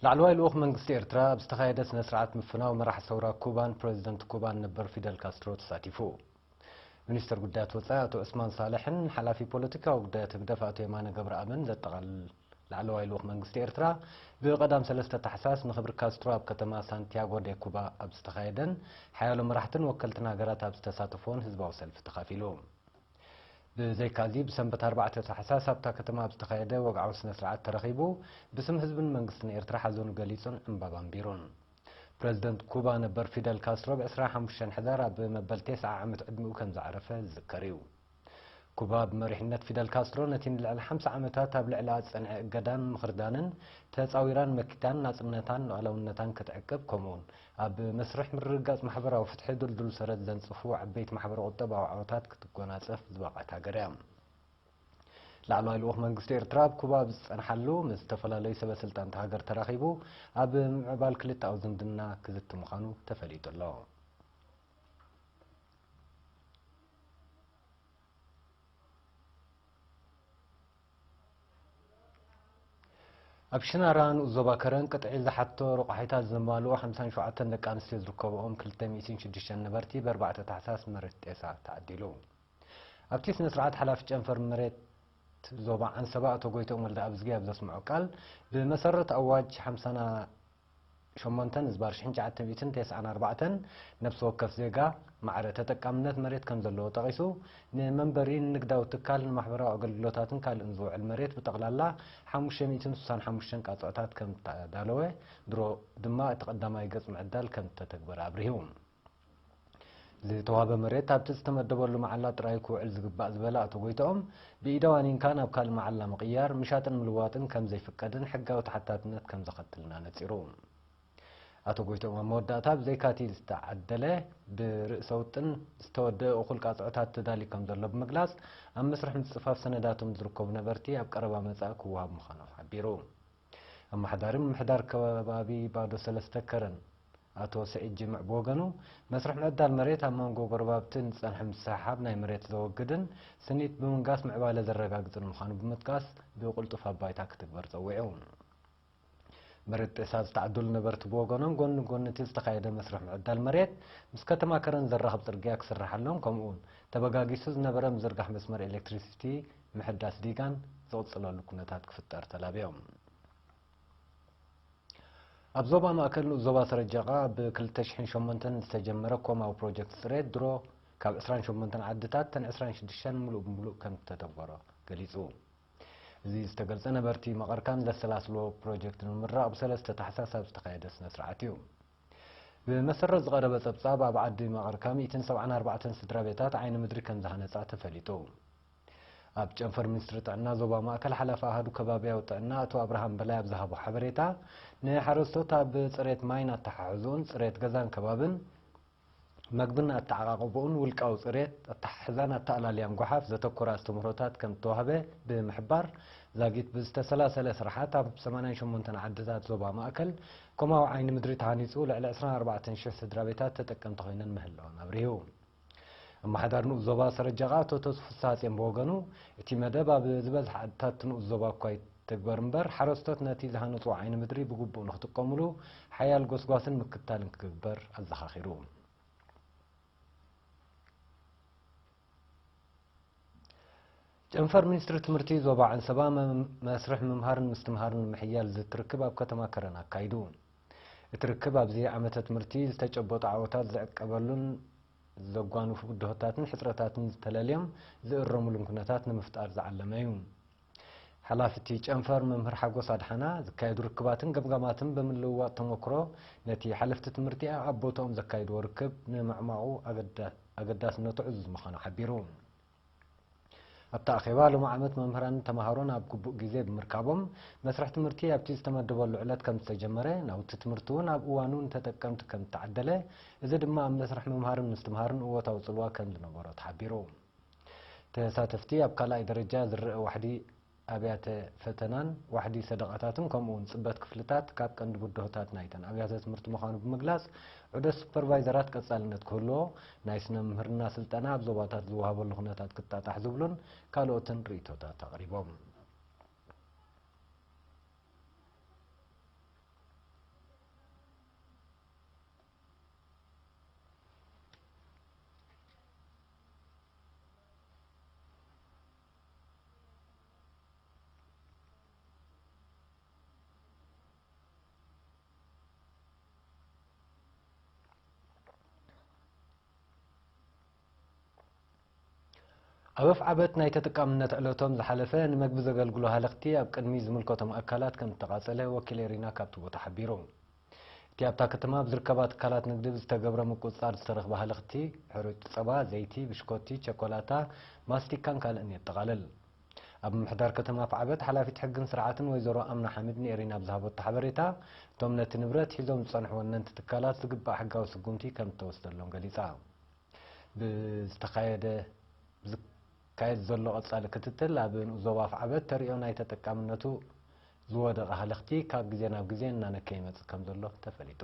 ላዕለዋይ ልኡኽ መንግስቲ ኤርትራ ኣብ ዝተኻየደ ስነ ስርዓት ምፍናው መራሕ ሰውራ ኩባን ፕረዚደንት ኩባን ነበር ፊደል ካስትሮ ተሳቲፉ። ሚኒስተር ጉዳያት ወጻኢ ኣቶ ዑስማን ሳልሕን ሓላፊ ፖለቲካዊ ጉዳያት ህግደፍ ኣቶ የማነ ገብረኣብን ዘጠቓልል ላዕለዋይ ልኡኽ መንግስቲ ኤርትራ፣ ብቐዳም ሰለስተ ታሕሳስ ንኽብሪ ካስትሮ ኣብ ከተማ ሳንቲያጎ ዴ ኩባ ኣብ ዝተኻየደን ሓያሎ መራሕትን ወከልትን ሃገራት ኣብ ዝተሳተፎን ህዝባዊ ሰልፊ ተኻፊሉ። ብዘይካዚ፣ ብሰንበት ኣርባዕተ ታሕሳስ ኣብታ ከተማ ኣብ ዝተኻየደ ወግዓዊ ስነ ስርዓት ተረኺቡ፣ ብስም ህዝብን መንግስትን ኤርትራ ሓዘኑ ገሊጹን ዕምባባ ኣንቢሩን። ፕረዚደንት ኩባ ነበር ፊደል ካስትሮ ብ ዕስራን ሓሙሽተን ሕዳር ኣብ መበል ተስዓ ዓመት ዕድሚኡ ከም ዝዓረፈ ዝዝከር እዩ። ኩባ ብመሪሕነት ፊደል ካስትሮ ነቲ ንልዕሊ ሓምሳ ዓመታት ኣብ ልዕሊኣ ዝጸንዐ እገዳን ምኽርዳንን ተጻዊራን መኪታን ናጽነታን ሉዓላውነታን ክትዕቅብ፣ ከምኡውን ኣብ መስርሕ ምርግጋጽ ማሕበራዊ ፍትሒ ድልዱል ሰረት ዘንጽፉ ዓበይቲ ማሕበረ ቁጠባዊ ዓወታት ክትጎናጸፍ ዝበቕዐት ሃገር እያ። ላዕለዋይ ልኡኽ መንግስቲ ኤርትራ ኣብ ኩባ ኣብ ዝጸንሓሉ፣ ምስ ዝተፈላለዩ ሰበ ስልጣን እታ ሃገር ተራኺቡ ኣብ ምምዕባል ክልተኣዊ ዝምድና ክዝቲ ምዃኑ ተፈሊጡ ኣሎ። ኣብ ሽናራ ንኡስ ዞባ ከረን ቅጥዒ ዝሓቶ ረቋሒታት ዘማልኡ ሓምሳን ሸውዓተን ደቂ ኣንስትዮ ዝርከብኦም ክልተ ሚእትን ሽዱሽተን ነበርቲ ብኣርባዕተ ታሕሳስ መሬት ጤሳ ተዓዲሉ። ኣብቲ ስነ ስርዓት ሓላፊ ጨንፈር መሬት ዞባ ዓንሰባ ኣቶ ጎይትኦም ወልደኣብዝጊ ኣብ ዘስምዖ ቃል፣ ብመሰረት ኣዋጅ ሓምሳን ሸሞንተን ዝባር ሽሕን ትሽዓተ ሚእትን ተስዓን ኣርባዕተን ነፍሲ ወከፍ ዜጋ ማዕረ ተጠቃምነት መሬት ከም ዘለዎ ጠቒሱ፣ ንመንበሪ፣ ንንግዳዊ ትካል፣ ንማሕበራዊ ኣገልግሎታትን ካልእን ዝውዕል መሬት ብጠቕላላ ሓሙሽተ ሚእትን ስሳን ሓሙሽተን ቃጽዕታት ከም እተዳለወ፣ ድሮ ድማ እቲ ቀዳማይ ገጽ ምዕዳል ከም እተተግበረ ኣብሪሁ። ዝተዋህበ መሬት ኣብቲ ዝተመደበሉ መዓላ ጥራይ ክውዕል ዝግባእ ዝበለ ኣቶ ጎይትኦም፣ ብኢደ ዋኒንካ ናብ ካልእ መዓላ ምቕያር፣ ምሻጥን ምልዋጥን ከም ዘይፍቀድን ሕጋዊ ተሓታትነት ከም ዘኸትልን ኣነጺሩ። ኣቶ ጎይትኦም ኣብ መወዳእታ፣ ብዘይካቲ ዝተዓደለ ብርእሰ ውጥን ዝተወደአ እኹል ቃጽዖታት ተዳልዩ ከም ዘሎ ብምግላጽ፣ ኣብ መስርሕ ምጽፋፍ ሰነዳቶም ዝርከቡ ነበርቲ ኣብ ቀረባ መጻኢ ክወሃብ ምዃኑ ሓቢሩ። ኣመሓዳሪ ምምሕዳር ከባቢ ባዶ ሰለስተ ከረን ኣቶ ስዒድ ጅምዕ ብወገኑ፣ መስርሕ ምዕዳል መሬት ኣብ መንጎ ጎረባብቲ ንዝጸንሐ ምስሕሓብ ናይ መሬት ዘወግድን ስኒት ብምንጋስ ምዕባለ ዘረጋግጽን ምዃኑ ብምጥቃስ፣ ብቕልጡፍ ኣብ ባይታ ክትግበር ጸዊዑ። መሬት ጤሳ ዝተዓደሉ ነበርቲ ብወገኖም፣ ጎኒ ጎኒ እቲ ዝተኻየደ መስርሕ ምዕዳል መሬት፣ ምስ ከተማ ከረን ዘራኽብ ጽርግያ ክስርሓሎም፣ ከምኡውን ተበጋጊሱ ዝነበረ ምዝርጋሕ መስመር ኤሌክትሪሲቲ ምሕዳስ ዲጋን ዝቕጽለሉ ኩነታት ክፍጠር ተላብዮም። ኣብ ዞባ ማእከል ንኡስ ዞባ ሰረጀቓ ብ ክልተ ሽሕን ሸሞንተን ዝተጀመረ ኮማዊ ፕሮጀክት ጽሬት ድሮ ካብ ዕስራን ሸሞንተን ዓድታት እተን ዕስራን ሽዱሽተን ምሉእ ብምሉእ ከም ዝተተግበሮ ገሊጹ። እዚ ዝተገልጸ ነበርቲ መቐርካን ዘሰላስልዎ ፕሮጀክት ንምምራቕ ብሰለስተ ታሕሳስ ኣብ ዝተኻየደ ስነ ስርዓት እዩ። ብመሰረት ዝቐረበ ጸብጻብ፣ ኣብ ዓዲ መቐርካ ሚእትን ሰብዓን ኣርባዕተን ስድራ ቤታት ዓይኒ ምድሪ ከም ዝሃነጻ ተፈሊጡ። ኣብ ጨንፈር ሚኒስትሪ ጥዕና ዞባ ማእከል ሓላፊ ኣሃዱ ከባብያዊ ጥዕና ኣቶ ኣብርሃም በላይ ኣብ ዝሃቦ ሓበሬታ፣ ንሓረስቶት ኣብ ጽሬት ማይን ኣተሓሕዝኡን ጽሬት ገዛን ከባብን መግብን ኣተዓቓቕብኡን ውልቃዊ ጽሬት ኣተሓሕዛን ኣተኣላልያን ጓሓፍ ዘተኮረ ኣስተምህሮታት ከም እተዋህበ ብምሕባር፣ ዛጊት ብዝተሰላሰለ ስራሓት ኣብ ሰማንያን ሸሞንተን ዓድታት ዞባ ማእከል ኮማዊ ዓይኒ ምድሪ ተሃኒጹ ልዕሊ ዕስራን ኣርባዕተን ሽሕ ስድራ ቤታት ተጠቀምቲ ኮይነን ምህላወን ኣብሪሁ። ኣመሓዳሪ ንኡስ ዞባ ሰረጀቓ ኣቶ ተስፉ ፍስሃጽዮን ብወገኑ፣ እቲ መደብ ኣብ ዝበዝሐ ዓድታት ንኡስ ዞባ እኳ ይትግበር እምበር፣ ሓረስቶት ነቲ ዝሃነጽዎ ዓይኒ ምድሪ ብግቡእ ንክጥቀሙሉ ሓያል ጎስጓስን ምክትታልን ክግበር ኣዘኻኺሩ። ጨንፈር ሚኒስትሪ ትምህርቲ ዞባ ዓንሰባ መ-፣ መስርሕ ምምሃርን ምስትምሃርን ንምሕያል ዝትርክብ ኣብ ከተማ ከረን ኣካይዱ። እቲ ርክብ ኣብዚ ዓመተ ትምህርቲ ዝተጨበጡ ዓወታት ዝዕቀበሉን ዘጓንፉ ብድሆታትን ሕጽረታትን ዝተለልዮም ዝእረሙሉን ኩነታት ንምፍጣር ዝዓለመ እዩ። ሓላፊ እቲ ጨንፈር መምህር ሓጎስ ኣድሓና፣ ዝካየዱ ርክባትን ገምጋማትን ብምልውዋጥ ተመክሮ ነቲ ሓለፍቲ ትምህርቲ ኣብ ቦታኦም ዘካይድዎ ርክብ ንምዕማቑ ኣገዳ-፣ ኣገዳስነቱ ዕዙዝ ምዃኑ ሓቢሩ። ኣብቲ ኣኼባ፣ ሎሚ ዓመት መምህራንን ተመሃሮን ኣብ ግቡእ ግዜ ብምርካቦም፣ መስርሕ ትምህርቲ ኣብቲ ዝተመደበሉ ዕለት ከም ዝተጀመረ፣ ናውቲ ትምህርቲ እውን ኣብ እዋኑ ንተጠቀምቲ ከም ዝተዓደለ፣ እዚ ድማ ኣብ መስርሕ ምምሃርን ምስትምሃርን እወታዊ ጽልዋ ከም ዝነበሮ ተሓቢሩ። ተሳተፍቲ ኣብ ካልኣይ ደረጃ ዝረአ ዋሕዲ ኣብያተ ፈተናን ዋሕዲ ሰደቓታትን ከምኡውን ጽበት ክፍልታት ካብ ቀንዲ ብድሆታት ናይተን ኣብያተ ትምህርቲ ምዃኑ ብምግላጽ፣ ዑደት ሱፐርቫይዘራት ቀጻልነት ክህልዎ፣ ናይ ስነ ምምህርና ስልጠና ኣብ ዞባታት ዝወሃበሉ ኩነታት ክጣጣሕ ዝብሉን ካልኦትን ርእይቶታት ኣቕሪቦም። ኣብ ኣፍዓበት ናይ ተጠቃምነት ዕለቶም ዝሓለፈ ንመግቢ ዘገልግሉ ሃለኽቲ ኣብ ቅድሚ ዝምልከቶም ኣካላት ከም ዝተቓጸለ ወኪል ኤሪና ካብቲ ቦታ ሓቢሩ። እቲ ኣብታ ከተማ ኣብ ዝርከባ ትካላት ንግዲ ብዝተገብረ ምቁጽጻር ዝተረኽበ ሃለኽቲ፣ ሕሩጭ ጸባ፣ ዘይቲ፣ ብሽኮቲ፣ ቸኮላታ፣ ማስቲካን ካልእን የጠቓልል። ኣብ ምምሕዳር ከተማ ኣፍዓበት ሓላፊት ሕግን ስርዓትን ወይዘሮ ኣምና ሓሚድ ንኤሪና ብዝሃበቶ ሓበሬታ፣ እቶም ነቲ ንብረት ሒዞም ዝጸንሑ ወነንቲ ትካላት ዝግባእ ሕጋዊ ስጉምቲ ከም ዝተወስደሎም ገሊጻ። ብዝተኻየደ ብዝካየድ ዘሎ ቀጻሊ ክትትል ኣብ ንኡስ ዞባ ኣፍዓበት ተርእዮ ናይ ተጠቃምነቱ ዝወደቐ ሃለኽቲ ካብ ግዜ ናብ ግዜ እናነከየ ይመጽእ ከም ዘሎ ተፈሊጡ።